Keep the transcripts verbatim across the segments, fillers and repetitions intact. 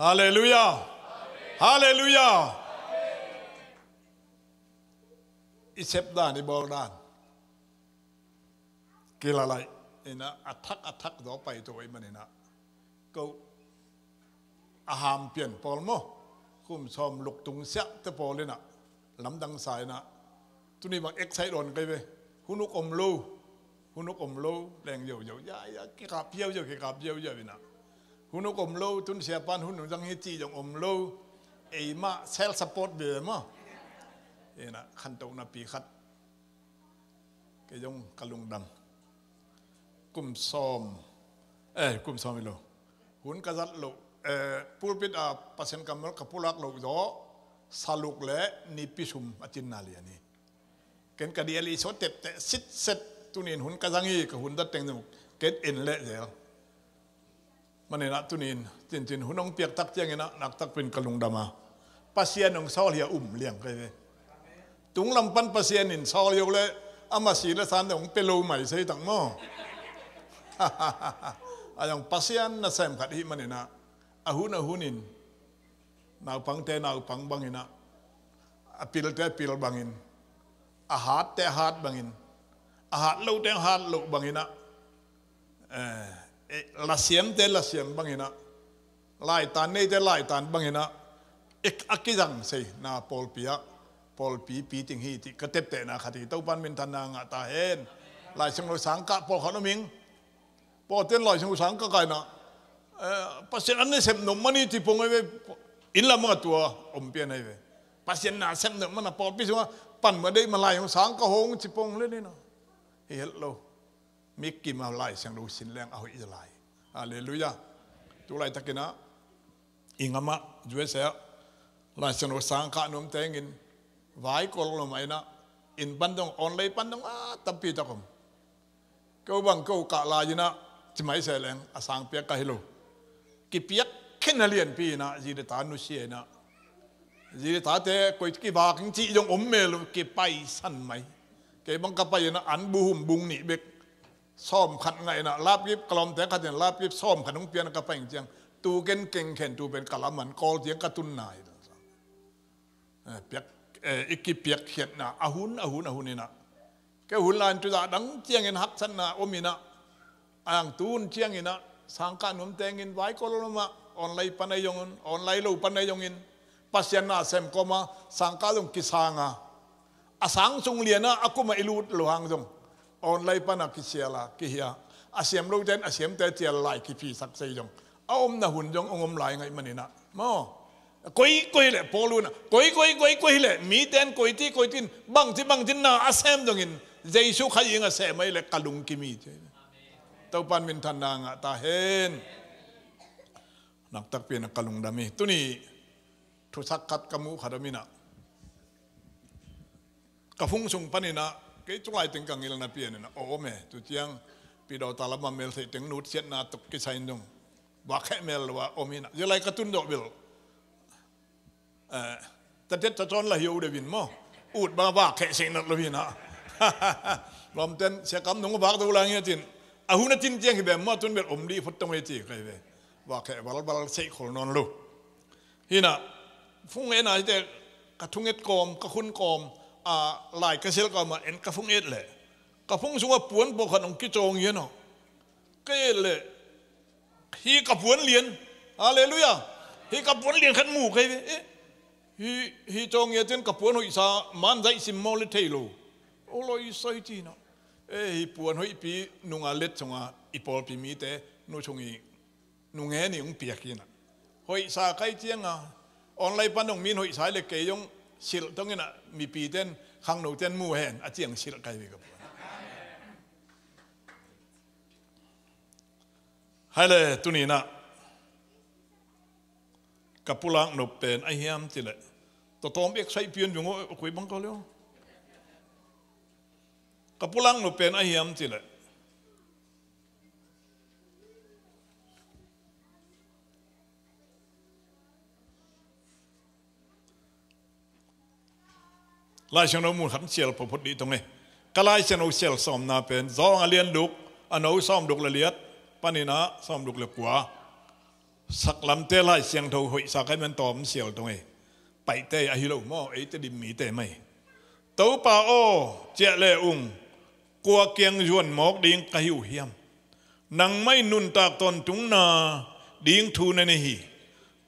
Halleluiah. Halleluiah. I sep dan, i bawl dan kila lai inah, a thak a thak zaw pai to i maninah, ko a ham pian pawl maw, kum sawm luk tung siahte pawl inah lamdang sa inah, tuni bang excite dawn kei ve. Hun uk om lo, hun uk om lo leng yoyo, ya ya kikap yoyo, kikap yoyo inah, hun uk om lo, tun siapan hun uk zang hi cih zong om lo. Eimah self support ve maw. Inah khantohna pi khat kei zong ka lungdam. Kum sawm, eh, kum sawm hi lo, hun ka zat loh, eh, pulpit a Pasian kammal ka pulak loh zaw saluk le nipi sum a cinna lian hi. Ken ka dial i so tepteh sitset, tunin hun ka zang hi, ka hun zat teng zong ken en leh zel. Maninah tunin cincin hun hong piak tak cianginah naktakpin ka lungdam a, Pasian hong sawl hi a um liang kei ve. Tunglam pan Pasian in sawl hi uh leh ama si le san hong pia lo mai sei tak maw. A zong Pasian nasem khat hi maninah, a hun a hunin naupangte naupang banginah, a pilte pil bangin, a hatte hat bangin, a hat lote hat loh banginah, eh, eh, lasiamte lasiam banginah, laitan neite laitan banginah, ik a kizang sei na pawlpi ah, pawlpi piting hi cih ka teptehna khat hi. Topan minthanna ngah ta hen. Laisiangtho sangkah pawlkhat om ing. Pawlten Laisiangtho sangkah kainah, eh, Pasian an ne sem nop mani ci pong ai ve. Inn lam a tua om pian ai ve. Pasian na sem nop mana pawlpi sungah pan ma deih ma Laisiangtho sangkah hong ci pong le nina. Hi het lo. Mikim a Laisiangtho sin leng a hoih zalai. Halleluiah. Tulaitakinah i ngamah U S A ah Laisiangtho sangkah nuam tengin vaikol lo mah inah, inn pan dong online pan dong a tampi tak om. Ko bang ko kah lai inah ci mai se leng a sangpiak ka hi lo. Kipiak khen a lianpi inah zi le ta nusia inah, zi le tate koi kivak ing cih zong om mel uh, kipaisan mai. Kei bang ka pai inah an buhum bung nih bek sawm khat ngah inah lapkip, ka lawmte khat in lapkip sawm khat hong pian ka pai ing ciang, tu ken kengkhen tu pen ka laman kawl ciang ka tunna hi. Eh, piak, eh, i kipiak khiatna a hun a hun a hun inah, kei hun lai in tuzah dang ciangin haksatna om inah, a ang tun cianginah sangkah nuam tengin vaikol lo mah, online pan ai zongin, online lo pan ai zongin, Pasian na sem kawma sangkah zong kisanga, a sang sung lianah a kumah i lut lo hang zong online pana kisiala kihia, a siam loten a siamte cial lai kiphisak sei zong a omna hun zong hong om lai ngaih maninah maw. Koi koi leh Paul unah koi koi koi koi leh miten koi ti koi tin bangci bangcin na a sem zongin Jesu Khazih ing a sem ai leh ka lungkim hi ci. Topan minthanna ngah ta hen. Naktakpi inah ka lungdam hi. Tuni thusak khat ka muh khat om inah, ka phung sung paninah kei cu lai teng ka ngilna pianinah aw om e, tu ciang pidawta lama mel theih teng nutsiatna tuk kisai in dong vak kheh mel lo a om inah, zia lai ka tun dawh bil, eh, tatet tacawn la hio deuh in maw, ut bang vak kheh seinat lo inah. Lawmten siakam nung vak do lai ngiatin, a hun a tin ciang hi bem maw, tun bel om dih phot tong e ci kai ve. Vak kheh valval seih khol nawn lo. Hinah phung etna hite ka thunget kawm, ka khun kawm, a, lai ka sil kawm a en ka phung et leh, ka phung sungah puan pawlkhat hong kicawng hian aw. Ka et leh hi ka puan lian. Halleluiah. Hi ka puan lian khat mu kei ve. Eh, hi, hi cawng hiatin ka puan hoihsa man zaih sim maw le thei lo. O loi sai tinah, eh, hi puan hoihpi nunga let sunga i pawlpi mite nu sung i nungen i hong piak hinah. Hoihsa kai cianga online pan hong min hoihsa le kei hong silh tonginah mipiten khangnoten mu hen a ciang silh kai ve ka puan. Hai le tuninah ka pulak nop pen a hiam cileh, tawtawm ek saih pian ving aw, a koi bang ka leo. Ka pulak nop pen a hiam cileh, Laisiangtho mun khat sial phophot dih tong e. Ka Laisiangtho sial sawmna pen Zawng a lian duk, a no sawm duk le liat paninah sawm duk le kua. Saklamte Lai Siangtho hoihsa kai man tawm sial tong ei. Paite ahi lo maw, eite dim mite mai. Topa aw, ciah le ung, kua kiang zuan mawk ding ka hi uh hiam? Nangmah in nuntak tawntungna ding thu na nei hi.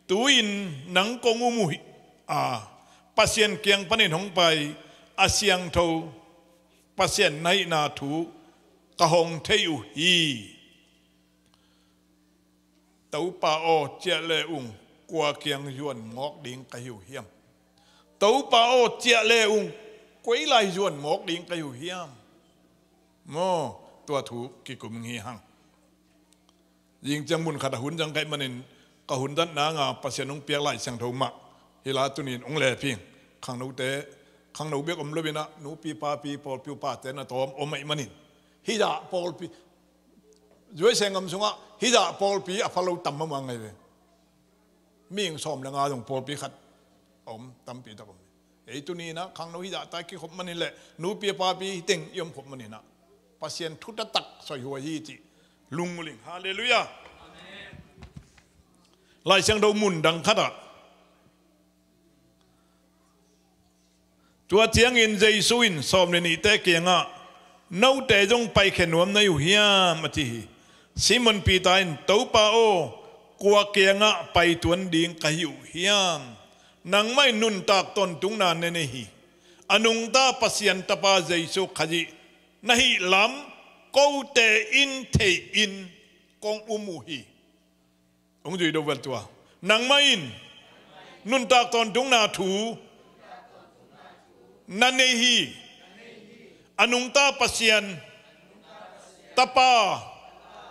Tu-in nang kong um uh hi a, Pasian kiang panin hong pai a siangtho Pasian na hihna thu ka hong thei uh hi. Topa aw, ciah le ung, kua kiang zuan mawk ding ka hi uh hiam? Topa aw, ciah le ung, koi lai zuan mawk ding ka hi uh hiam? Maw, tua thu kikum hi hang. Zing ciang mun khat a hun zang kaih manin ka hun zatna nga Pasian hong piak Lai Siangtho mah hi la, tunin hong lehping. Khangnote, khangno bek om lo-in ah nupi papi pawlpi upate na tawm om ahih manin, hih dah pawlpi, zuai seng ngam sungah hih dah pawlpi a pha lo tam mahmah ngai ve. Mihing sawm le nga zong pawlpi khat a om, tampi tak om. Ei tuni-in ah khangno hih zahta kikhop manin le nupi a papi hi teng i om khop manin ah Pasian thu taktak soi huai hi cih lungmuling. Halleluiah. Lai Siangtho mun dang khatah tua ciangin Jesu in sawm le nihte kiangah, "Note zong paikhia nuam na hi uh hiam?" a ci hi. Simon Peter in, "Topa aw, kua kiangah paituan ding ka hi uh hiam? Nangmah in nuntak tawntungna na nei hi. A nungta Pasian Tapa Jesu Khazih na hih lam kote in thei-in kong um uh hi." Hong zui do vel tua. "Nangmah in nuntak tawntungna thu na nei hi. A nungta Pasian Tapa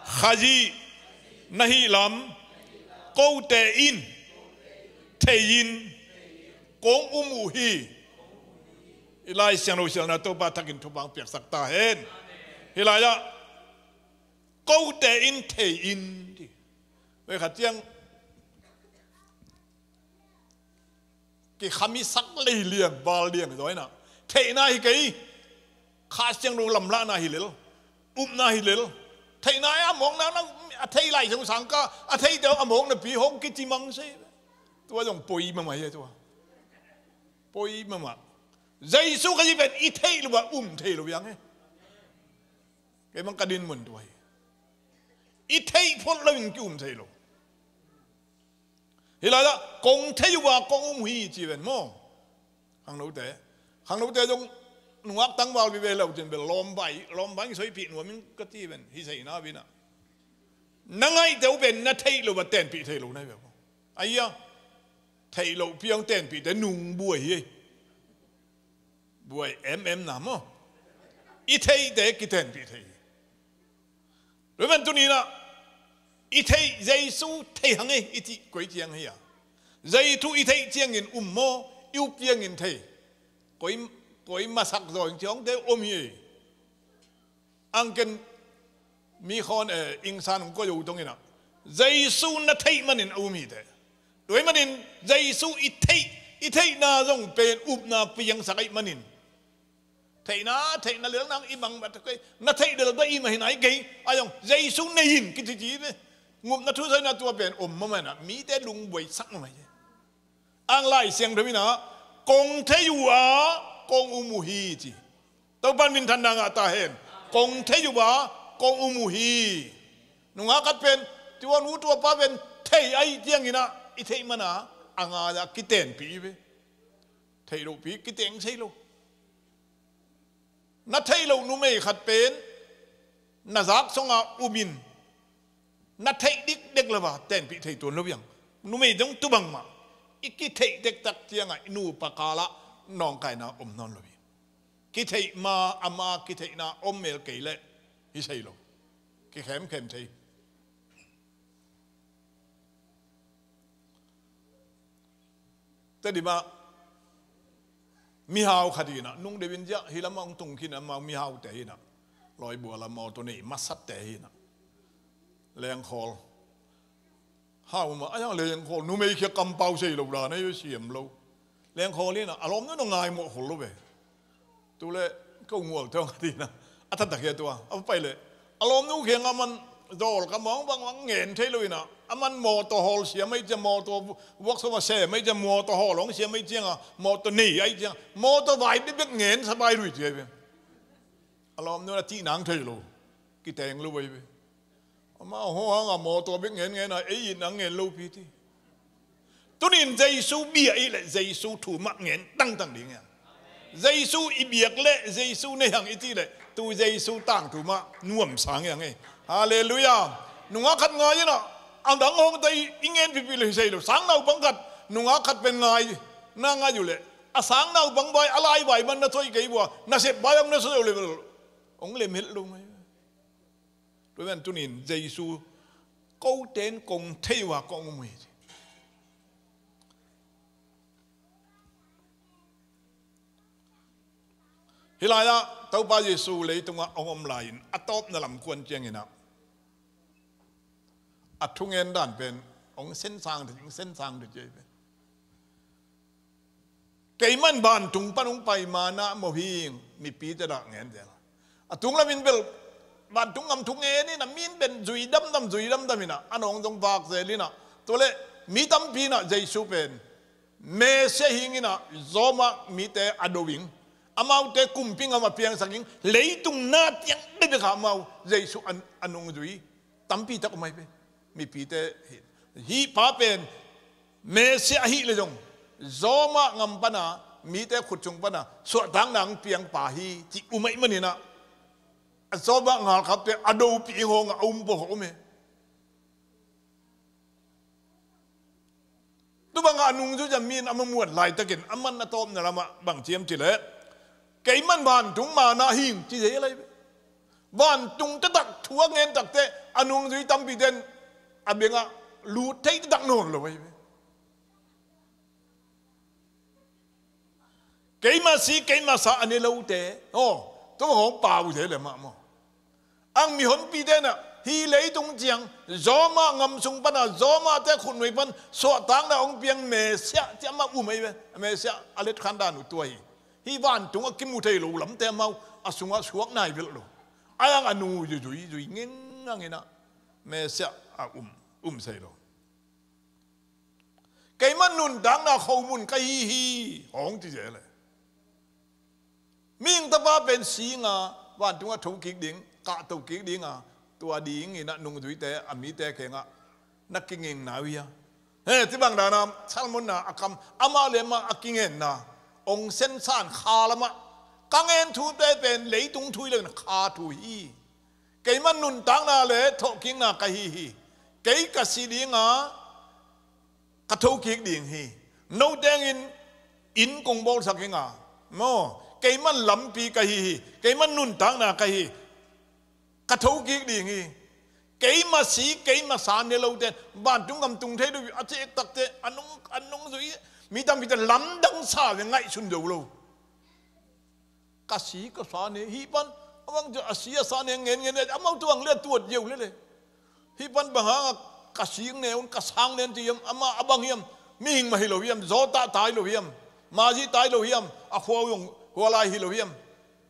Khazih na hih lam kote in thei-in kong um uh hi." I Lai Siangtho sialna Topa thakin thupha piaksak ta hen. Hih lai-ah kote in thei-in ti. Vei khat ciang kikhami sak lei liang, val liang zaw-in ah, theihna hi kei, Kha Siangtho lamlahna hi lel, upna hi lel. Theihna a mawkna, a thei Lai Siangtho sang ka, a theite a mawknapi hong kici mang se. Tua zong poi mahmah hi tua. Poi mahmah. Jesu Khazih pen i theih lo a um thei lo hi hang e. Kei bang ka dinmun tua hi. I theih phot loin ki-um thei lo. Hih lai-ah kong thei uh a kong um uh hi ci ven maw? Khangnote, khangnote zong nungak tangval vive lo cin bel lawmbai, lawmbai soipih nuam in ka ci ven, hi seina vinah. Na ngaihte uh pen na theih lo a tenpih thei lo na hi ve maw? Aia, theih loh piang tenpihte nung buai hi. Buai em em na maw? I theihte kitenpih thei hi. Tua man tuni-in ah i theih, Jesu thei hang e i cih koi ciang hi a? Jesu i theih ciangin um maw, i up ciangin thei? Koi, koi masak zaw in ci hongte om hi. Ang ken mi khawn, eh, ingsan hong koi uh tong-in ah, Jesu na theih manin a um hi teh. Tua ahih manin Jesu i theih, i theihna zong pen upna piangsak ahih manin, theihna, theihna lel nang i bang mat kei, na theih lel bang i mah hi nai kei, a zong Jesu nei in kici ci ve. Ngupna thu saina tua pen om mahmah in ah, mite lungbuaisak mahmah hi. Ang Lai Siangtho in ah, kong thei uh a kong um uh hi ci. Topa'n minthanna ngah ta hen. Kong thei uh a kong um uh hi. Nungak khat pen, tua nu tua pa pen thei ahih ciangin ah, i theih man a, a ngai-ah kitenpih hi ve. Theih lohpi kiteng sei lo. Na theih loh numei khat pen na zak sungah um in, na theih dikdek lo a tenpih thei tuan lo hi hang. Numei zong tu bangmah, i kitheih dektak ciangah i nupa kalah nawngkaina om nawn lo hi. Kitheih ma, ama kitheihna om mel kei leh hi sei lo. Kikhemkhem thei. Tedim ah mihau khat in ah, nung deuh in ziah, hih lamah hong tung khin amau mihaute in ah, Lawibua lam mawtaw nei masatte in ah, Lengkhawl. Hau mah, a yang Lengkhawl, numei khia kampau sei lo dan a, siam lo. Lengkhawl in ah, a lawmnu in ah ngaimawh khol lo ve. Tule ka ungualte hong a ding a, a thatak hi a tua, a va pai leh a lawmnu kiangah man Zawlkam hong bang hong ngen thei lo inah, a man mawtaw hawl siam ahi ciang, mawtaw workshop ah sem ahi ciang, mawtaw hawl hong siam ahi cianga, mawtaw nei ahi cianga, mawtaw vai bekbek ngen sa bai rui ci ahi ve. A lawm nun a tih nang thei lo, kiteng lo ahi ve. Amah hong hanga mawtaw bek ngen ngen a, ei in ang ngen lopi ti. Tunin Jesu bia i leh Jesu thu mah ngen tangtang ding hiang. Jesu i biak leh Jesu nei hang i cih leh tu Jesu tangthu mah nuamsa ngiang ei. Halleluiah. Nungak khat ngai inah, a dang hong ta i ngen pipi leh hi sei lo. Sang naupang khat nungak khat pen ngai, na ngai uh leh a sang naupang vai, a lai vai man na soi kei vua, na sep vai hong na soi lo leh hong lem het lo ngai. Tua man tunin Jesu, kote in kong thei uh a kong um uh hi. Hih lai-ah Topa Jesu leitungah hong om lai-in a tawpna lam kuan cianginah a thungen dan pen hong sensang thei, hong sensang thei ciai pen. Keimah in vantung pan hong pai mana mawh hing, mipite dah ngen zel. A tung lamin bel vantung gam thu ngen inah, mi in pen zui damdam, zui damdam inah, a nawng zong vak zel inah. Tua leh mi tampi inah Jesu pen Messiah hing inah, Roma mite a do ing. Amaute kumpi gam a piangsak ing, leitung na tiang bekbek ah amau Jesu a, a nungzui tampi tak om ahi ve. Mipite hi, hih pa pen Messiah ahih leh zong Roma gam pana, mite khut sung pana suahtakna hong piang pa hi ci um ahih maninah, a Roma galkapte a dopih hong a um pawh om hi. Tua bangah a nungzui zia mi in a mamuat laitakin a man a tawpna lamah bang ci hiam cih leh, keimah in vantung mana hing ci zel ahi ve. Vantung taktak thu a ngen takteh a nungzui tampite in a bengah lut thei taktak nawn lo ahi ve. Keima si, keima sa a ne lote, aw, tua bang hong pau zel le mah maw. Ang mihonpite inah hih leitung ciang Roma gam sung pana, Romate khutnui pan suahtakna hong piang Messiah ci amah um ahi ve. Messiah a letkhan dan uh tua hi. Hih vantung a kimu thei lo lamte amau a sungah suak nai velh lo. Ai ang a nu zui zui zui ngengnang inah Messiah a um, um sei lo. Keimah nuntakna khomun ka hi hi, hong ci zel e. Mihing Tapa pen singa, vantungah thokik ding, kahto kik dinga, tua dingin a nungzuite, a mite kiangah na kingenna uh hia? He, ci bang dana Salmon na a kam, amah le amah a kingenna, ong sensan kha lamah, ka ngen thute pen leitung thu hi lo in kha thu hi. Keimah nuntakna le thawhkikna ka hi hi. Kei ka si dinga, ka thokik ding hi. Note hangin inn kong bawlsak hi nga. Maw, keimah lampi ka hi hi. Keimah nuntakna ka hi. Ka thokik ding hi. Keimah si, keimah sa ne lote, vantung gam tung thei lo a ci ektakte, a nung, a nungzui, mi tampite lamdang sa ve ngaihsun zo lo. Ka si ka sa ne, hih pan, a bang a si a sa ne, ngen ngen, amau tuang le tuat yeu le le. Hih pan bang hang a ka si ne un, ka sang ne un ci hiam, amah a bang hiam, mihing mah hi lo hiam, zawta tai lo hiam, mazi tai lo hiam, a khua uh zong hua lai hi lo hiam.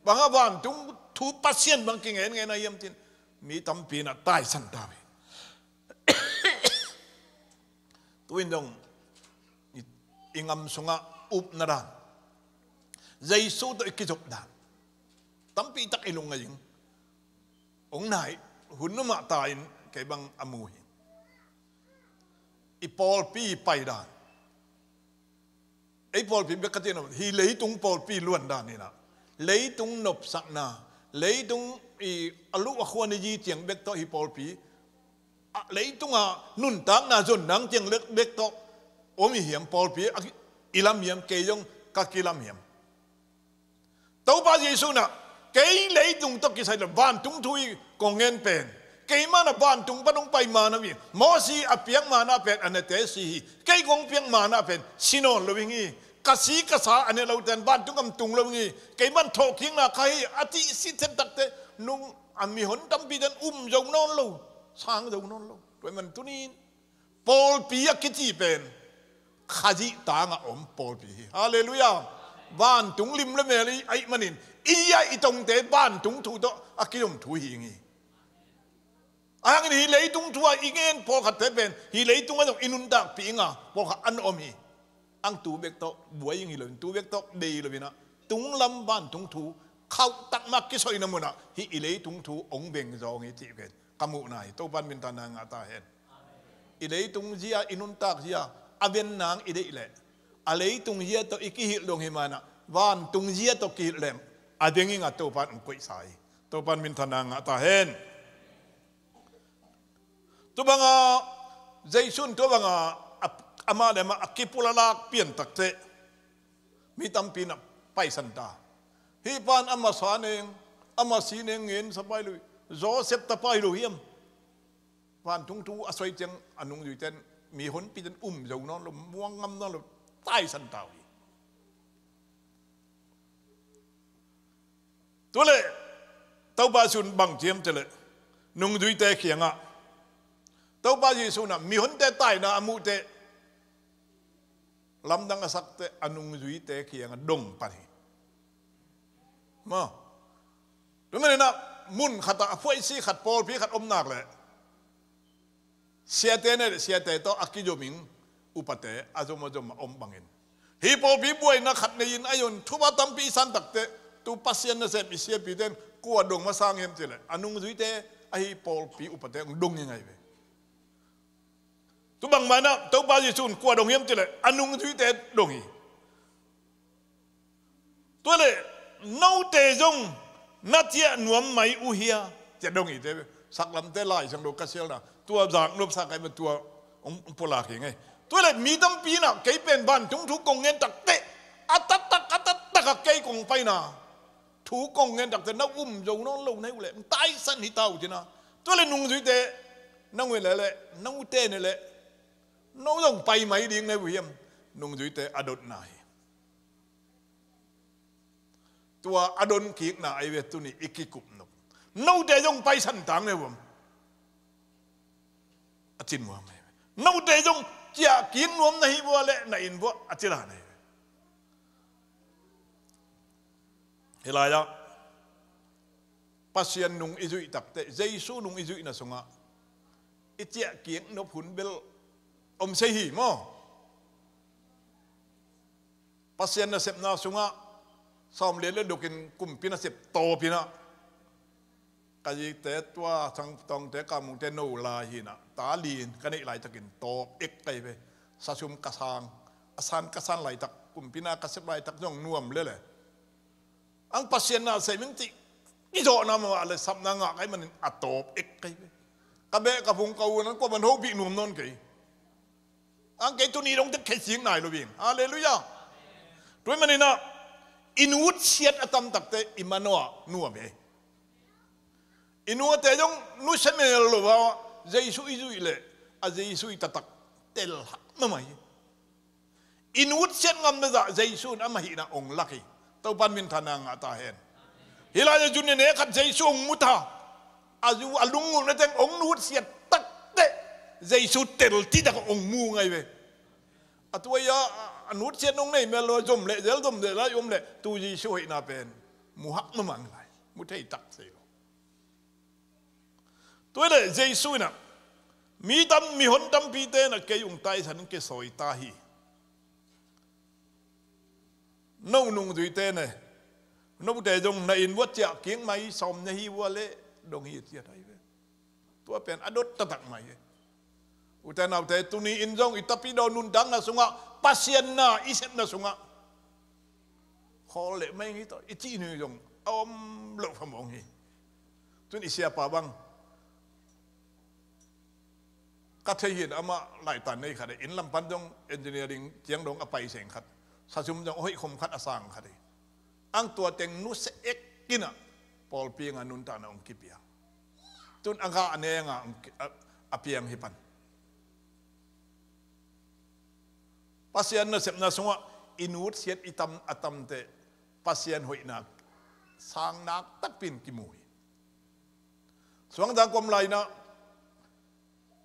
Bang a vantung thu Pasian bang kingen ngen a hiam cin, mi tampi na taisan ta ve. Tu in dong, i, i ngam sungah upna dan, Jesu tawh i kizop dan, tampi tak i lungngai ing. Ong nai, hun numah ta in kei bang a mu hi. I pawlpi i pai dan. Ei pawlpi bek ka cih no, hi leitung pawlpi luan dan inah, leitung nopsakna, leitung i a luh a khuan i yi ciang bek tawh hi pawlpi, a, leitunga nuntakna zon nang ciang lek bek tawh om i hiam, pawlpi a ki, i lam hiam, kei zong ka kilam hiam? Topa Jesu na, kei leitung tawh kisai lo, vantung thu i kong ngen pen, keimah na vantung pan hong pai mana hi. Mosi a piak mana pen a nete si hi. Kei kong piak mana pen si nawn lo hi ngi. Ka si ka sa a ne loten vantung gam tung lo hi ngi. Keimah thawhkikna ka hi a ci si thet takte, nung a mihon tampi ten um zo nawn lo, sang zo nawn lo. Tua man tunin pawlpi a kici pen Khazih tangah om pawlpi hi. Halleluiah. Vantung lim le mel i ahih manin, i a i tongte vantung thu tawh a kizom thu hi ngi. Ahang in hih leitung thu a i ngen pawlkhatte pen hih leitung ah zong i nuntakpih inga pawlkhat an om hi. Ang tu bek tawh buai ing hi lo in, tu bek tawh dei lo in ah, tunglam vantung thu khauhtak mah kisoina munah hih i leitung thu hong veng zawng hi cih pen ka muhna hi. Topan minthanna ngah ta hen. I leitung zia, i nuntak zia a ven nang i deih leh a leitung zia tawh i kihilh dong hi manah vantung zia tawh kihilh leng a veng inga Topan hong koihsa hi. Topan minthanna ngah ta hen. Tua banga Jesu in tua banga a, amah le amah a kipul a lak pian takteh mi tampi in ah paisan ta. Hih pan ama sa neng, ama si neng ngen sa pai lo hi. Joseph ta pai lo hiam? Vantung thu a soi ciang a nungzuite in, mi honpi ten um zo nawn lo, muang ngam nawn lo, taisan ta uh hi. Tua leh Topa Jesu in bang ci hiam cih leh nungzuite kiangah, Topa Jesu in ah mihonte taina a muhteh lamdang a sakteh a nungzuite kiangah dong pan hi. Maw? Tua manin ah mun khatah a phuaisi khat, pawlpi khat om nak leh siate ne, siate tawh a kizom in upate a zom a zom a om bangin, hih pawlpi buaina khat nei-in a zon thupha tampi i san takteh, tu Pasian nasem i siapite in kua dong masa hiam cih leh a nungzuite, ahi pawlpi upate hong dong hi ngai ve. Tu bangmah in ah Topa Jesu in kua dong hiam cih leh a nungzuite dong hi. Tua leh note zong na ciah nuam mai uh hia, ci-a dong hi te. Saklamte Lai Siangtho ka sialna tua zak nopsa kai mah tua hong pulak hi ngei. Tua leh mi tampi in ah kei pen vantung thu kong ngen takteh a taktak a taktak a kei kong paina thu kong ngen takteh na um zo nawn lo na hi uh leh taisan hi ta uh ci-in ah. Tua leh nungzuite, nang uh leh leh, note ne leh, no zong pai mai ding na hi uh hiam? Nungzuite a dotna hi. Tua a don kikna ahi ve tuni i kikup nop. Note zong paisan tang ne vuam, a ci nuam ahi ve. Note zong ciah kik nuam na hi vua leh na inn vuah a ci lai na hi ve. Hih lai-ah Pasian nung i zuih takteh, Jesu nung i zuihna sungah i ciah kik nop hun bel om sei hi maw? Pasian nasepna sungah sawm lian le duk in kumpi nasep tawp in ah, ka zite tua Sangtawngte, Kamungte no lai hi in ah, ta li in ka neih laitakin tawp ek ka hi ve. Sasum ka sang, a san ka san laitak, kumpi na ka sep laitak zong nuam lel e. Ang Pasian nasem ing cih i zawhna mah le sapna ngah ka hih manin a tawp ek ka hi ve. Ka beh ka phung ka u nan kua man hopih nuam nawn kei. Ang kei tuni dong tek kei sik nai lo bing. Halleluiah. Tua hih manin ah i nutsiat a tam takteh i manawh ah nuam hi. I nuate zong nusia mel lo a, Jesu i zuih leh a Jesu i taktak tel hak mahmah hi. I nutsiat ngam na zah Jesu in amah hihna hong lak hi. Topan minthanna ngah ta hen. Hih lai-ah zu nene khat Jesu hong mu ta. A zu a lunggulhna teng hong nutsiat takteh Jesu tel titak hong mu ngai ve. A tua hi a, a nutsiat hong nei mel lo a, zom leh zel, zom leh lai om leh tu Jesu hoihna pen mu hak mahmah lai. Mu thei tak thei lo. Tua hi leh Jesu in ah mi tam, mihon tampite in ah kei hong taisan in kisawi ta hi. No nungzuite ne, note zong na inn vuah ciah kik mai sawm na hi vua leh dong hi, a ciat ahi ve. Tua pen a dot taktak mai hi. Ute naute, tuni in zong i tapidaw nuntakna sungah, Pasian na i sepna sungah khawl leh mai ngi tawh i cih ni zong a om loh phamawh hi. Tun i siapa bang ka thei hi in, amah laitan nei khat, inn lam pan zong engineering ciang dong a pai seng khat, sasum zong a hoih khom khat, a sang khat hi. Ang tua teng nusia ek in ah pawlpi nga nuntakna hong kipia. Tun a gah a neng a hong ki-, a, a piang hi pan. Pasian nasepna sungah i nutsiat i tam, a tamte Pasian hoihna sang nak takpi in kimu hi. Suangta ka om lai in ah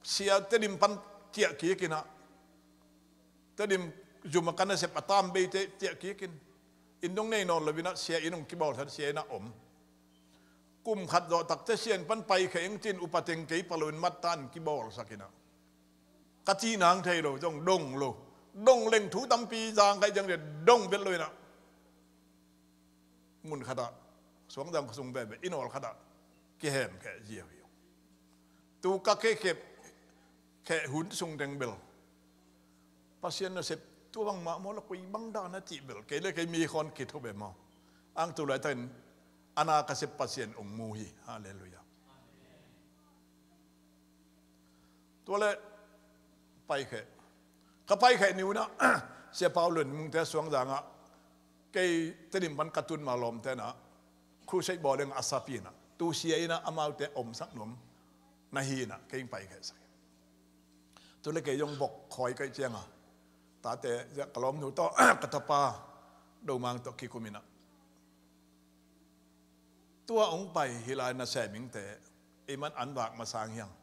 sia Tedim pan ciah kik in ah, Tedim zum a ka nasep a tam beite ciah kik in, inn dong nei nawn lo in ah sia inn hong kibawlsak, sia inn ah om. Kum khat zawh takte sian pan paikhia ing cin upa teng kei palo in matta in kibawlsak inah, ka cih nang thei lo, zong dong lo. Dong leng thu tampi zang kha i ciang le dong vet lo inah, mun khatah, Suangzang khuasung veve i nawl khatah kihemkhia ziau hi. Tu ka khekhep kheh hun sung teng bel Pasian nasep tua bangmah maw, la koi bang dan a cih bel kei le kei mi khawng kithup e maw. Ang tu laitakin a na ka sep Pasian ong mu hi. Halleluiah. Tua le paikheh, ka paikheh ni unah Sia Pau Lun Mungte Suangzangah kei Tedim pan ka tun ma lawmte inah crusade bawl ding a sapi inah tu sia inah amaute omsak nuam na hi inah kei paikhehsak hi. Tu le kei zong vok khawi kaih cianga tate ziah ka lawmnu tawh ka tapa Domang tawh kikum inah tua ong pai hi lai na semingte ei man an vak masang hiang.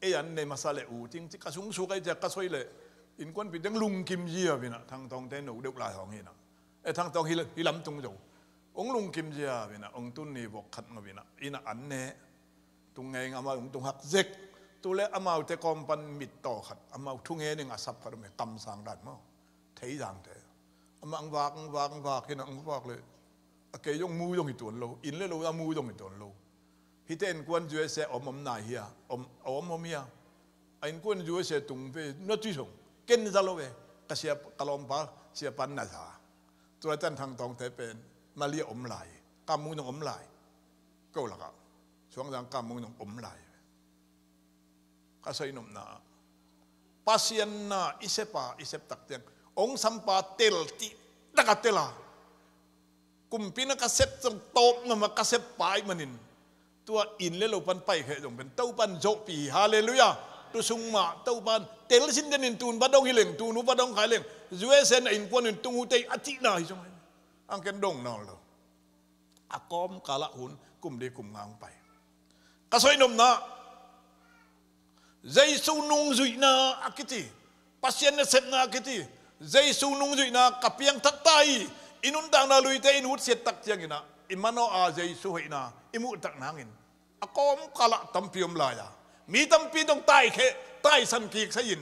Ei an nei masa le u ting ci ka sungsuk ai cia ka soi le innkuanpi teng lungkim ziau inah Thangtawngte no deuh lai hawng hi inah, e Thangtawng hi lam tung zo. Ong lungkim ziau inah ong tun ni vok khat ngau inah inah an ne tung ngei ngam a ong tung hak zek. Tu le amaute kawm pan mit taw khat amau thu nge ning a sap khat om e, kamsang dan maw, Theizangte. Amah ang vak ang vak ang vak hi inah ang vak le a kei zong mu zong hi tuan lo, inn le lo a mu zong hi tuan lo. Hite innkuan U S A om om nai hia, om om om hia. A innkuan U S A tung ve na tui song ken za lo ve. Ka sia ka lawmpa sia pan na za. Tua tan Thangtawngte pen Malia om lai, Kam Mung zong om lai. Ko lakah Suangzang Kam Mung zong om lai. Ka soi nopna ah Pasian na i sepa i sep tak tiang ong sampa tel tih taka tela kumpi na ka sep zong tawp ngama ka sep pai manin tua inn le lo pan paikheh zong pen Topan zawhpi hi. Halleluiah. Tu sung mah Topan tel sin denin tun va dong hi leng, tun uh va dong khai leng, U S A na innkuan in tung uh tei a cihna hi zong hi. Ang ken dong nawn lo. A kawmkalah hun kum li kum nga hong pai. Ka soi nopna Jesu nungzuihna a kici, Pasian nasepna a kici, Jesu nungzuihna ka piangthak ta hi. I nuntakna luite in utsiat tak cianginah i manoh a Jesu hoihna i muhtak nangin a kawmkalah tampi om lai a mi tampi dong taikheh taisan kik sai in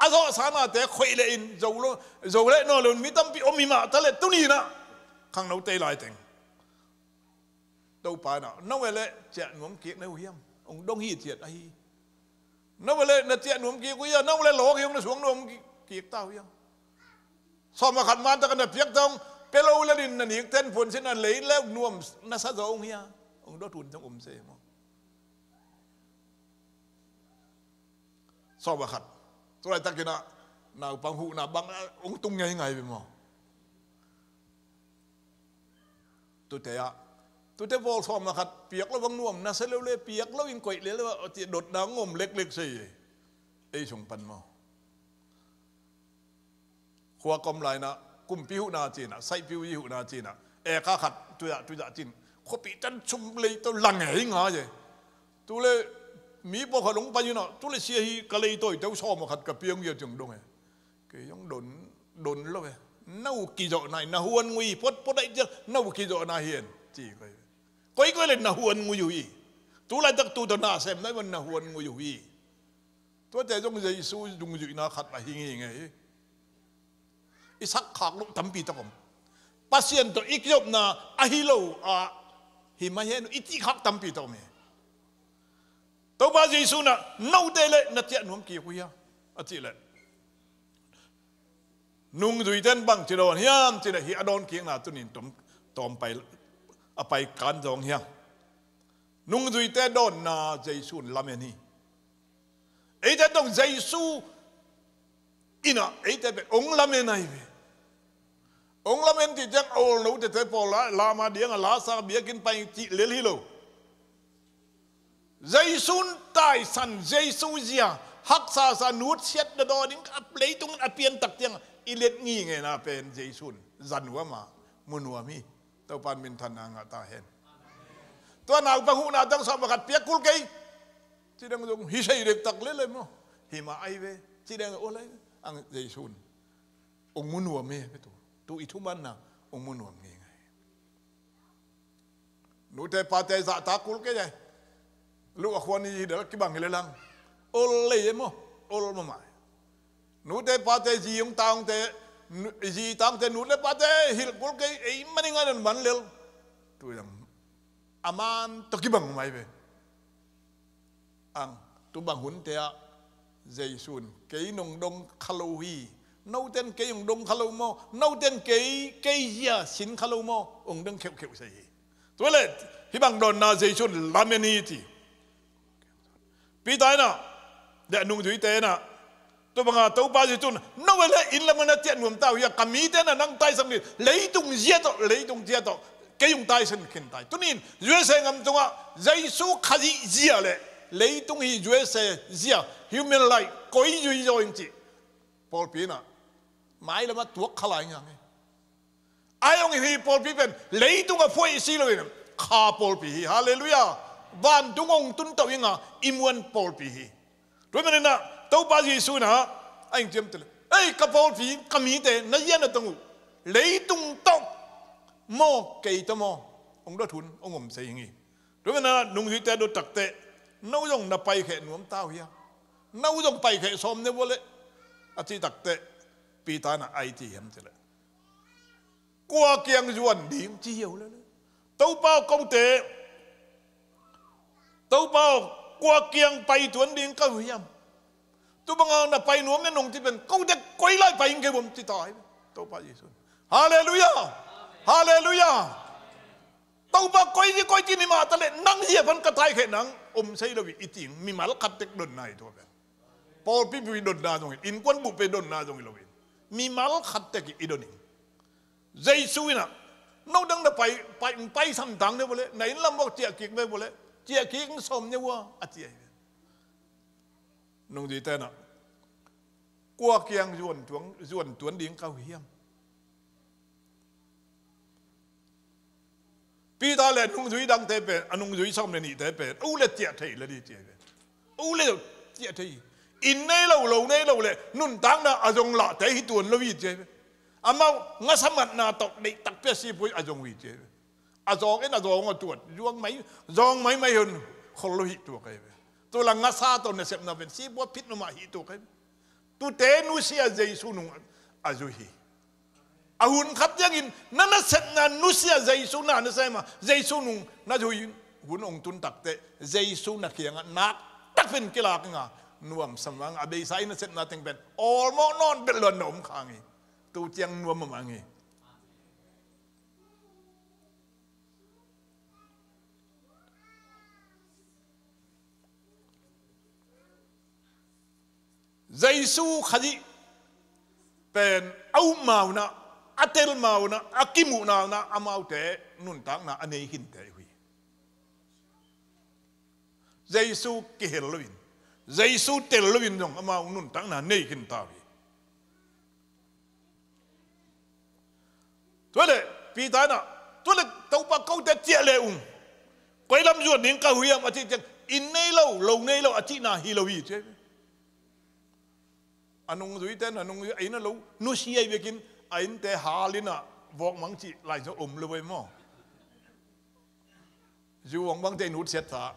a zawhsa nate khoih le in zo lo, zo le naw lo in mi tampi om hi mah ta le tuni inah khangno tei lai teng Topa inah no e le ciah nuam kik na uh hiam? Ong dong hi ciat ahi. No e le na ciah nuam kik uh hiam? No e le lawk hi ong na suang nuam kik ta uh hiam? Sawm a khat man taka na piak tawng pia lo le din na nik ten phun sin a lei le nuam na sa zo ong hiam? Ong dot hun tawng om se maw? Sawm a khat. Tua laitakinah naupang huhna bang ong tung ngeingai ve maw? Tute ah tute bawl sawm a khat piak lo bang nuam na sa lo le piak lo in koih le lo a ti dotna ong om leklek sei. Ei sung pan maw? Khua kom lai inah kumpi huhna cinah saihpiu i huhna cinah eka khat tuiah tuiah cin khuapi tan sum lei to lang e hi ngai e. Tu le mi pawlkhat hong pai inah tu le sia hi ka lei tawi teu sawm a khat ka piang ia ciang dong e. Kei zong don don lo e. Na uh kizawhna hi na huan ngui potpot aih ciang na uh kizawhna hi en ci koi. Koikoi le na huan ngui uh hi. Tu laitak tu tawh na sem na uh na huan ngui uh hi. Tuate zong Jesu dungzuihna khat a hi ngei ngei hi. I sakkhak loh tampi tak om. Pasian tawh i kizopna ahi lo ah hi mai hen uh i cihkhak tampi tak om hi. Topa Jesu na note le na ciah nuam kik uh hia a cih leh nungzuite in bangci dawn hiam cih leh hih a dawn kikna tunin tom tawm pai a pai kan zawng hiam? Nungzuite dawnna Jesu in lamen hi. Eite dong Jesu inah eite pen ong lamen ahi ve. Ong lamen cih ciang a olno tete pawl la lama dianga lasa biakinn pai cih lel hi lo. Jesu in taisan Jesu zia haksasa nutsiat na dawn ding a leitungin a piantak cianga i let ngingena pen Jesu in za nuam a mu nuam hi. Topan minthanna ngah ta hen. Tua naupang huhna tang sawm pakhat piak kul kei. Cidang zong hi sei dektak lele maw? Hi mah ai ve. Cidang ol ai ve. Ang Jesu in ong mu nuam e pe tu. Tu i thumanna ong mu nuam ngei ngai. Nute pate zahtak kul kei e. Luh a khuan i hi del kibang hi le lang. Ol lei e maw? Ol mahmah. Nute pate zi hong ta hongte, nu-, zi ta hongte nute pate hilh kul kei, ei mani ngai nan man lel. Tu yang a man tawh kibang mai ve. Ang, tu bang hunte ah Jesu in kei nong dong kha lo hi. Noten kei hong dong kha lo maw? Noten kei, kei zia sin kha lo maw? Hong dong kheuhkheuh sei hi. Tua le, hih bang dawnna Jesu in lamen hi ci. Peter in ah, le a nungzuite in ah, tua banga Topa Jesu in, no le inn lamah na ciah nuam ta uh hia, ka mite na nang taisan khin, leitung zia tawh, leitung zia tawh kei hong taisan khin ta hi. Tuni in U S A gam tungah Jesu Khazih zia le leitung hi U S A zia, human life, koi zui zaw ing ci. Pawlpi in ah mai lamah tuak kha lai ngang hi. Ai hong hi pawlpi pen leitung a phuai si loin kha pawlpi hi. Halleluiah. Vantung hong tun to inga i muan pawlpi hi. Tua manin ah Topa Jesu in ah a hing ciamteh le, ei, ka pawlpi, ka mite, na zia na tong uh, leitung tawh maw, kei tawh maw, hong dot hun hong om sei ing hi. Tua manin ah nungzuite dot takteh, no zong na paikheh nuam ta uh hia? No zong paikheh sawm ne vua leh, a cih takteh, Peter in ah ai ci hiam cih leh, kua kiang zuan ding ci hiau lele. Topa aw, kote, Topa aw, kua kiang pai tuan ding ka uh hiam? Tu banga na pai nuam e nong ci pen, kote koi lai pai ing kei vuam ci ta hi. Topa Jesu. Halleluiah. Halleluiah. Topa koi ci koi ci ni mah ta le, nang zia pan ka taikheh nang om sei lo hi i cing, mimal khat tek donna hi tua pen. Pawlpi buh donna zong hi, innkuan buh pen donna zong hi lo hi. Mimal khat tek hi i don hi. Jesu in ah, no dang na pai, pai, pai samtang ne vua le, na inn lam vok ciah kik ve vua le, ciah kik sawm ne vua, a ci ahi ve. Nungzuite in ah, kua kiang zuan tuang, zuan tuan ding ka uh hiam? Peter le a nungzui dangte pen, a nungzui sawm le nihte pen, o le ciah thei le di ci ahi ve. O le ciah thei. Inn nei lo, lo nei lo le, nuntakna a zong lahte hi tuan lo hi ci ahi ve. Amau ngasa matna tawh deih takpi a sipuai a zong uh hi ci ahi ve. A zawng in a zawng a tuat, zuang mai, zawng maimai hun khol lo hi tuak ahi ve. Tua la ngasa tawh nasepna pen sipuai phit mahmah hi tuak ahi ve. Tute nusia Jesu nung a zui hi. A hun khat ciangin na nasepna nusia Jesu na, na sem a, Jesu nung na zui hun hong tun takteh, Jesu na kiangah nak takpi in kilak inga, nuam sa mang a, beisa i nasepna teng pen awlmawh nawn bel lo na om khang hi. Tu ciang nuam mahmah hi. Jesu Khazih pen a upma un ah, a telma un ah, a kimuhna un ah amaute nuntakna a nei khinte uh hi. Jesu kihel loin, Jesu tel loin zong amau nuntakna nei khin ta uh hi. Tua le, Peter in ah, tua le, Topa, kote ciah le ung, koi lam zuan ding ka uh hiam a cih ciang, inn nei lo, lo nei lo a cihna hi lo hi ci. A nungzuite in, a nungzui, a inn a lo nusia hi bekin, a innte hal in ah vawkmang cih Lai Siangtho om lo ve maw? Zu hong bangte i nutsiat ta.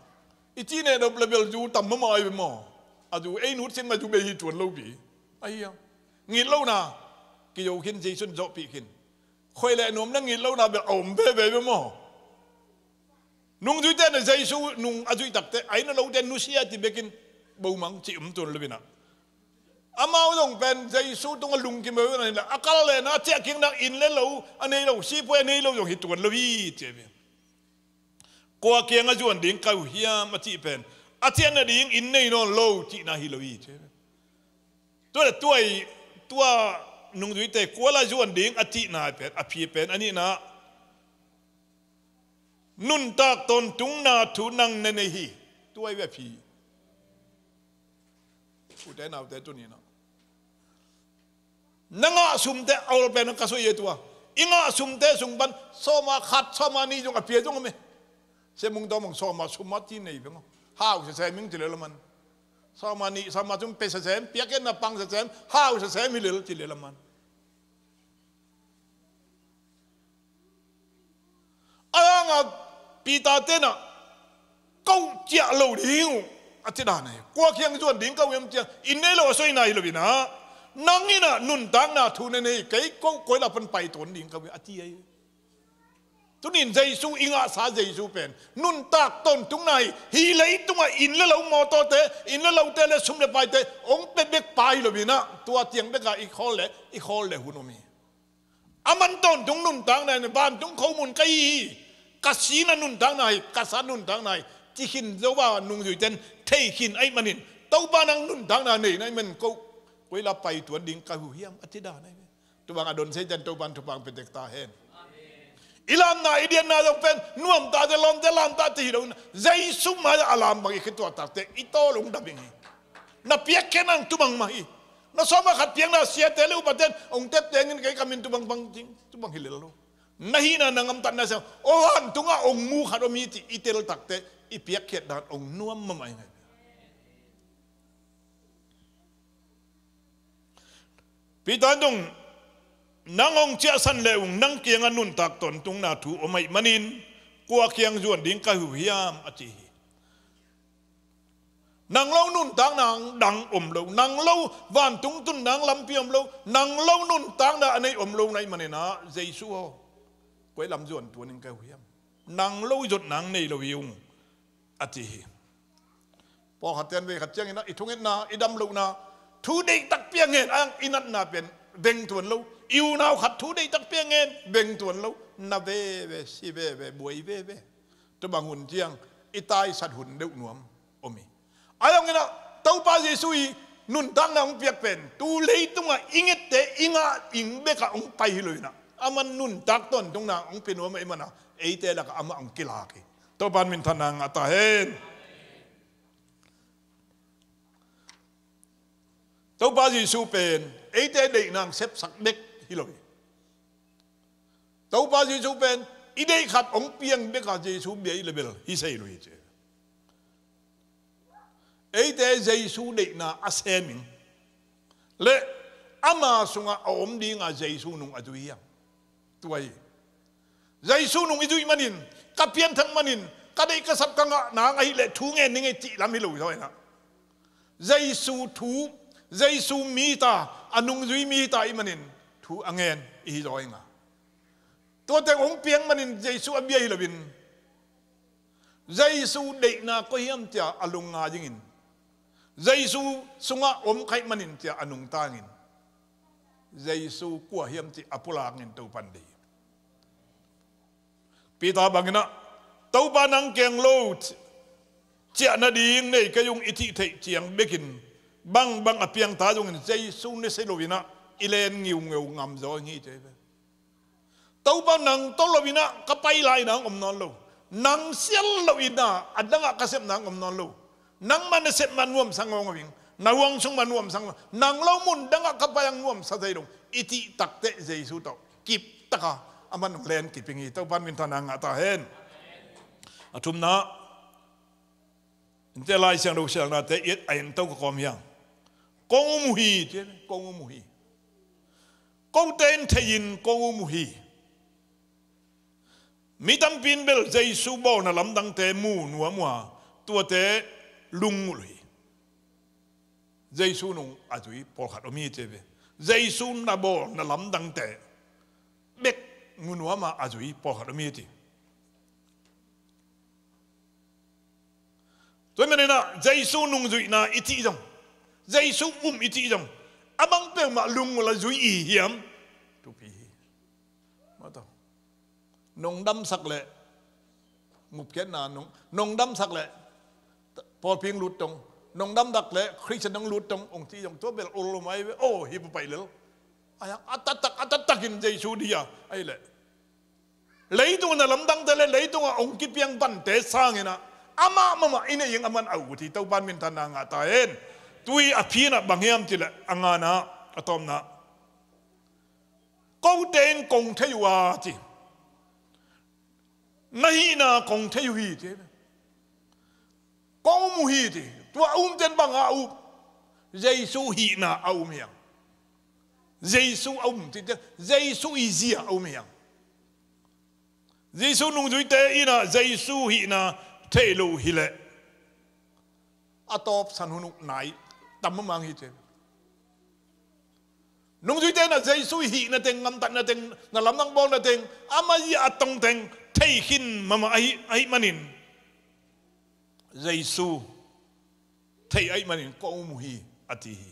I cih neh nop le bel zu tam mahmah hi ve maw? A zu ei nutsiat mah zu bei hi tuan lo pi. Ahi a, ngit lohna kizo khin, Jesu in zawhpih khin. Khoih le nuam na ngit lohna bel a om veve ve maw? Nungzuite in ah Jesu nung a zuih takteh, a inn a lote nusia ci bekin, bawmang cih om tuan lo in ah, amau zong pen Jesu tungah lungkim ve ve na hi le, a kal le na ciah kik nak inn le lo a nei lo, sipuai a nei lo zong hi tuan lo hi ci ve. Kua kiangah zuan ding ka uh hiam a cih pen, a ciah nading inn nei nawn lo cihna hi lo hi ci ve. Tua le tua i, tua nungzuite kua la zuan ding a cihna pen, a phi pen a nihna, nuntak tawntungna thu nang na nei hi. Tua i ve a phi. Ute naute tuni na, na ngah sumte a ol pen ka soi e tua. I ngah sumte sung pan sawma khat, sawma nih zong a pia zong a me. Semung tawmang sawma sum a ti nei veng aw. Hau sesem ing ci le laman. Sawma nih, sawma sum pe sesem, piak in na pang sesem, hau sesem hi lel ci le laman. A dang a Peter tenah, "Ko ciah lo ding uh," a ci dan ahi. "Kua kiang zuan ding ka uh hiam?" Ciang, "Inn nei lo a soi na hi lo inah, nang inah nuntakna thu na nei, kei ko koi lak pan pai tuan ding ka uh hi," a ci ahi. Tunin Jesu i ngahsa Jesu pen nuntak tawntungna hi. Hih leitungah inn le lo, mawtawte, inn le lote le sum le paite hong pia bek pa hi lo inah, tua tiang bekah i khawl le, i khawl le hun om hi. Aman tawntung nuntakna in, "Vantung khomun ka hi hi, ka sihna nuntakna hi, ka sat nuntakna hi," ci khin zo a nungzuite in thei khin ahih manin, "Topa, nang nuntakna nei na hih manin ko koi lak pai tuan ding ka uh hiam?" a ci dan ahi. Tua bang a don seite in Topa in thupha hong pia tek ta hen. I lamna, i dianna zong pen nuamta te, lawmte lamta te hi lo inah, Jesu mai-ah a lam bang i khituah tak teh i tawl hong dam ing hi. Na piakkhiatna hong tumang mah hi. Na sawm a khat piakna siate le upate in hong tep tengin kei ka min tumang bang ding, tumang hi lel lo. Na hihna, na gamtatna siang, aw, vantungah hong mu khat om hi cih i tel tak teh i piakkhiat dan hong nuam mahmah ing. Peter in zong, "Nang hong ciahsan le ung, nang kiangah nuntak tawntungna thu om ahih manin, kua kiang zuan ding ka hi uh hiam?" a ci hi. Nang lo nuntakna dang om lo, nang lo vantung tun nang lampi om lo, nang lo nuntakna a nei om lo na hih manin ah, "Jesu aw, koi lam zuan tuan ding ka hi uh hiam? Nang lo zot nang nei lo hi ung," a ci hi. Pawlkhatte in vei khat ciangin ah i thungetna, i damlohna, thu deihtak piang hen, a i natna pen veng tuan lo, i unau khat thu deihtak piang hen, veng tuan lo, na veve, si veve, buai veve. Tua bang hun ciang i taisat hun deuh nuam om hi. A zongin ah Topa Jesu i nuntakna hong piak pen tu leitungah i ngette i ngah ing bekah hong pai hi lo inah, aman nuntak tawntungna hong pia nuam ahih manin ah, eite lakah amah hong kilak hi. Topa in minthanna ngah ta hen. Topa Jesu pen eite deihna hong sepsak bek hi lo hi. Topa Jesu pen i deih khat hong piang bekah Jesu bia i le bel hi sei lo hi ci. Eite Jesu deihna a sem ing, le ama sungah a om dinga Jesu nung a zui hiam? Tua hi. Jesu nung i zuih manin, ka pianthak manin, ka deih ka sap ka ngah nang ahih leh thu ngen ning ei cih lam hi lo hi zaw inah, Jesu thu, Jesu mi ta, a nungzui mi ta ahih manin thu a ngen i hi zaw inga. Tuate hong piang manin Jesu a bia hi loin, Jesu deihna koi hiam cia a lungngai dingin, Jesu sungah om khaih manin cia a nungtangin, Jesu kua hiam cih a pulakngin Topan deih. Peter bangin ah, Topa nang keng lo ciah nading nei kei ung i cih theih ciang bekin, bangbang a piangta zongin Jesu ne si loin ah i len ngiungeu ngam zaw ing hi ci ve. Topa nang tawh loin ah ka pai lai nang om nawn lo. Nang sial loin ah a dangah ka sep nang om nawn lo. Nangmah na sep mah nuamsa ngawngawng ing. Na huang sung mah nuamsa ngawngawng. Nang lo mun dangah ka pai ang nuamsa thei dong i cih takteh Jesu tawh kiptaka aman hong len kip ing hi. Topan minthanna ngah ta hen. A thumna, innte Lai Siangtho sialnate i et a ento ka kawm hiang. Kong um uh hi, ci, kong um uh hi. Kote in thei-in kong um uh hi. Mi tampi in bel Jesu bawlna lamdangte mu nuam uh a, tuate lungngulh uh hi. Jesu nung a zui pawlkhat om hi ci ve. Jesu na bawlna lamdangte bek mu nuam a, a zui pawlkhat om hi ci. Tua hi manin ah Jesu nungzuihna i cih zong, Jesu um i cih zong, a bang peuhmah lungngulh a zui i hiam? Thupi hi. Mawtaw. Nong damsak leh, ngupkhiatna nong, nong damsak leh pawlpi hong lut tong, nong damsak leh Khristian hong lut tong, hong cih zong tua bel ol lo mai ve, aw, hi papaih lel. A hiang a taktak, a taktakin Jesu dih a, ahih leh leitung na lamdangte le leitungah hong kipiang vante sangin ah amah mahmah i neih ing, aman a ut hi. Topan minthanna ngah ta hen. Tui a phin ah bang hiam cih leh a ngana, a tawpna, kote in kong thei uh a ci. Na hihna kong thei uh hi ci. Kong um uh hi ci. Tua a umte in bang a um? Jesu hihna a um hiang. Jesu a um ci, Jesu i zia a um hiang. Jesu nungzuite in ah Jesu hihna thei lo hileh a tawpsan hun uh nai tam mahmah hi ci. Nungzuite in ah Jesu hihna teng, ngamtatna teng, na lamdang bawlna teng, amah i a tong teng thei khin mahmah ahih, ahih manin Jesu thei ahih manin kong um uh hi a ti hi.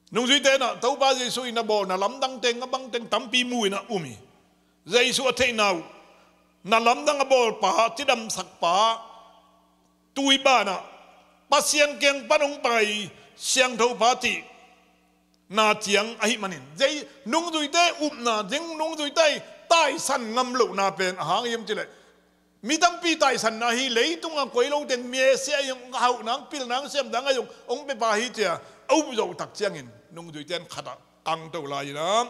Nungzuite in ah Topa Jesu in a bawlna lamdang teng, a bang teng tampi mu in ah um hi. Jesu a theihna uh, na lamdang a bawlpa, cidamsakpa, tui banah Pasian kiang pan hong pai siangthopa cihna ciang ahih manin, Jesu nungzuite upna, Jesu nungzuite taisan ngam lohna pen a hang hiam cileh, mi tampi taisanna hi, leitungah koi lo teng Messiah hong hauh nang, pil nang, siam dang a hong, hong pepa hi cia a up zawh tak ciangin nungzuite in khatah kangto lai in ah,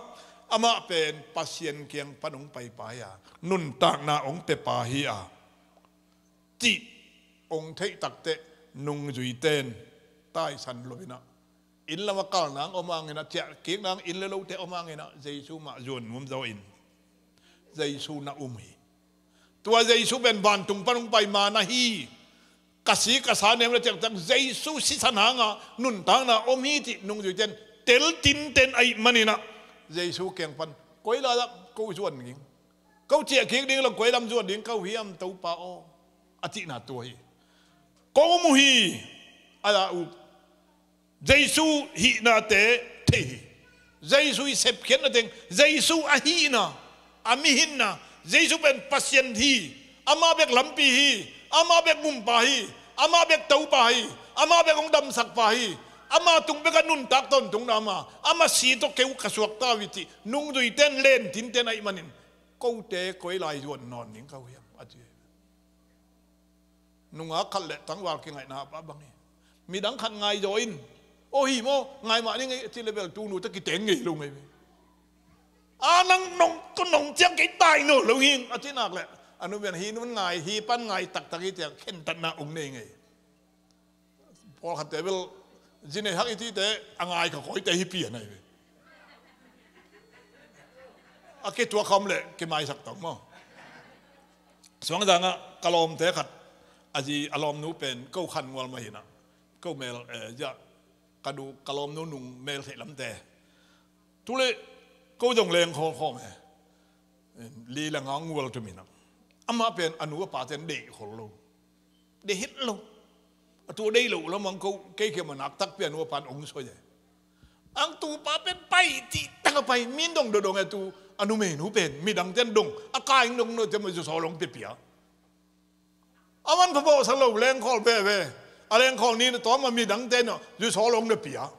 amah pen Pasian kiang pan hong paipa hi a, nuntakna hong pepa hi a, cih hong theih takteh nungzuite in taisan lo in ah, inn lam a kal nang om hangin ah, ciah kik nang inn le lote om hangin ah, Jesu mah zuan nuam zaw in Jesu na um hi. Tua Jesu pen vantung pan hong pai ma na hi. Ka si ka sa nem le ciangciang Jesu sisan hangah nuntakna om hi cih nungzuite in tel tinten ahih manin ah, Jesu kiang pan, koi lai ah ko zuan ding, ko ciah kik ding lo, koi lam zuan ding ko hiam Topa aw, a cihna tua hi. Kong um uh hi, a la uh. Jesu hihnate thei hi. Jesu i sepkhiatna teng, Jesu a hihna, a mihinna, Jesu pen Pasian hi, amah bek lampi hi, amah bek gumpa hi, amah bek Topa hi, amah bek hong damsakpa hi, amah tung bek a nuntak tawntungna om a, amah si tawh keu ka suakta uh hi cih nungzuite in len tinten ahih manin, kote koi lai zuan nawn ding ko hiam a ci hi. Nungak khat le tangval kingaihna a bang hi. Midang khat ngai zaw in, aw hi maw, ngai mah ni ngei, a ci le bel tu nu tawh kiteng ngei lo ngei ve. A nang nong, ko nong ciang kei tai nawn lo hi, a ci nak le, a nu pen hi nun ngai, hi pan ngai taktak hi ciang khentatna ong nei ngei. Pawlkhatte bel, zi nei hak i cihte, a ngai ka kawite hi pian ahi ve. A kituak khawm le kimaisak tawh maw. Suangzangah ka lawmte khat, a zi a lawmnu pen ko khan ngual mah hi in ah, ko mel, eh, ziah, ka du ka lawmnu nung mel theih lamte. Tu le ko zong leng khawlkhawm e. Li le nga ngual tum in ah, amah pen a nu a pate in deih khol lo, deih het lo. A tu deih loh lam ang ko kei khem a nak takpi a nu a pan ong soi e. Ang tu pa pen pai cih tak a pai, min dong dodong e tu, a numeinu pen midangte in dong, a kai dong no te ma zu saw long pia pia. A man pha bawhsa lo, lengkhawl veve. A lengkhawl ni na tawm a midangte in zu saw long na pia.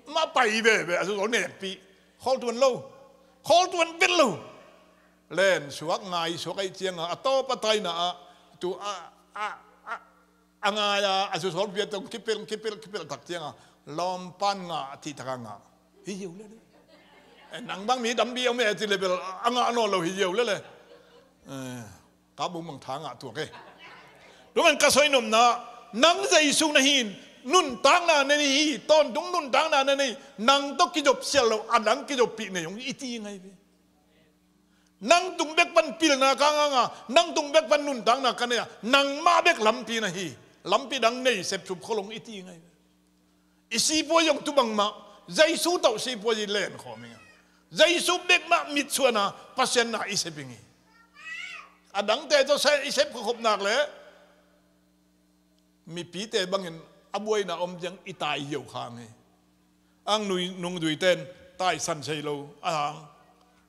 Mah pai veve, a zu saw nekpih. Khawl tuan lo. Khawl tuan vet lo. Len suak ngai suak ahih ciangah a tawp a taina ah tu a, a, a, a ngai a, a zu saw pia tong kipel, kipel, kipel tak ciangah lawmpan ngah a cih takah ngah. Hi ziau lele. Eh, nang bang mi tampi om e ci le bel a ngah nawn lo hi ziau lele. Eh. Ka bung bang tha ngah tuak e. Tuman ka soi nopna, nang Jesu na hi in, nuntakna na nei hi, tawntung nuntakna na nei, nang tawh kizop sial lo, a dang kizoppih nei ung i ti ngai ve. Nang tung bek pan pilna ka ngah a, nang tung bek pan nuntakna ka nei a, nangmah bek lampi na hi, lampi dang nei sepsup khol ung i ti ngai ve. I sipuai zong tu bangmah, Jesu tawh sipuai i len khawm ing a. Jesu bek mah mitsuan a, Pasian na i sep ing hi. A dangte tawh sa i sep khakhop nak le mipite bangin a buaina om ciang i tai ziau khang hi. Ang nui, nungzuite in taisan sei lo a hang.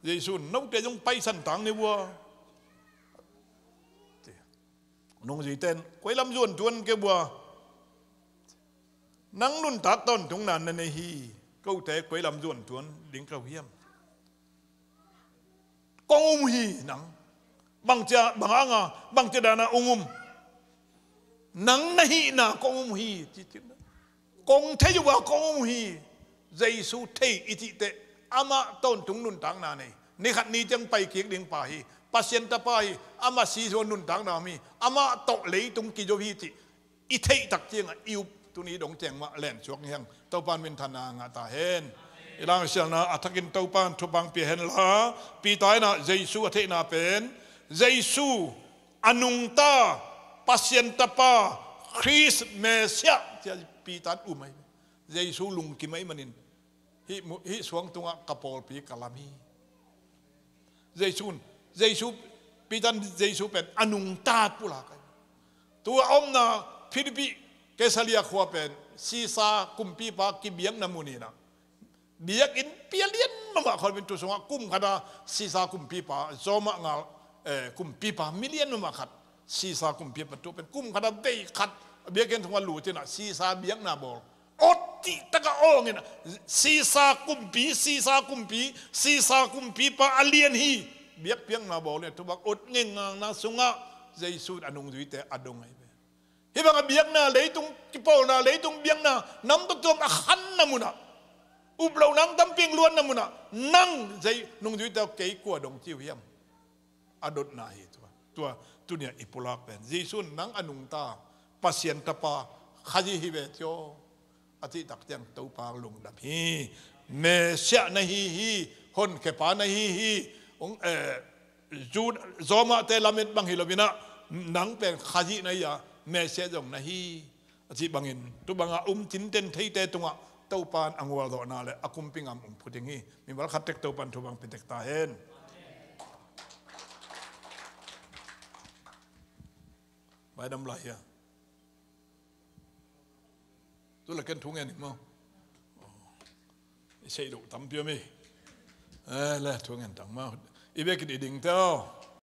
Jesu in note zong paisan tang ni vua. Nungzuite in koi lam zuan tuan ke vua. Nang nuntak tawntungna na nei hi, kote koi lam zuan tuan ding ka uh hiam? Kong um hi nang. Bangcia, bang anga, bangcia dana ong um? Nang na hihna kong um hi, ci, ci. Kong thei uh a kong um hi. Jesu thei i cih teh, amah tawntung nuntakna nei, ni khat ni ciang pai kik ding pa hi, Pasian tapa hi, amah si suan nuntakna om hi, amah tawh leitung kizo hi cih i theih tak ciangah i up Tuni dong ciang mah lensuak hi hang. Topan minthanna ngah ta hen. I Lai Siangtho a thakin Topan thupha pia hen la, Peter in ah Jesu a theihna pen, Jesu a nungta, Pasian Tapa, Khrist Messiah, cia Peter in um ahi. Jesu lungkim ahih manin, hih mu-, hih suang tungah ka pawlpi ka lam hi. Jesu, Jesu, Peter in Jesu pen a nungta pulak ahi. Tua a omna Philippi, Caesarea khua pen Caesar kumpipa kibiakna mun hi-in ah, biakinn pia lian mahmah khawm in, tu sungah kum khat a Caesar kumpipa, Roma ngal, eh, kumpipa milian mahmah khat, Caesar kumpipa tu pen kum khat a vei khat biakinn sungah lut in ah Caesar biakna bawl. Ot cih takin a awng in ah, Caesar kumpi, Caesar kumpi, Caesar kumpipa a lian hi. Biakpiakna bawl in ah, tu bang ot ngengngakna sungah Jesu in a nungzuite a dong ahi ve. Hih bang a biakna, leitung kipawlna, leitung biakna, nam tawh tuam a khanna munah, up loh nang tampi luatna munah, nang Jesu nungzuite aw, kei kua dong ci uh hiam? A dotna hi tua. Tua, tuni-ah i pulak pen, Jesu in nang a nungta, Pasian Tapa, Khazih hi ve ci aw, a cih tak ciang Topa lungdam hi. Messiah na hi hi, honkhiapa na hi hi, ong, eh, Jud-, Roma-te lamet bang hi lo-in ah, nang pen Khazih na hi a, Messiah zong na hi. A cih bangin, tu banga um cinten theite tungah Topan a gualzawhna le a kumpi gam ong phu ding hi. Mimal khat tek Topan thupha pia tek ta hen. Vai dam lai hia? Tu le ken thu ngen ning maw? I sei lo tampi om hi. Eh, le thu ngen tang maw? I biakinn i ding teh aw.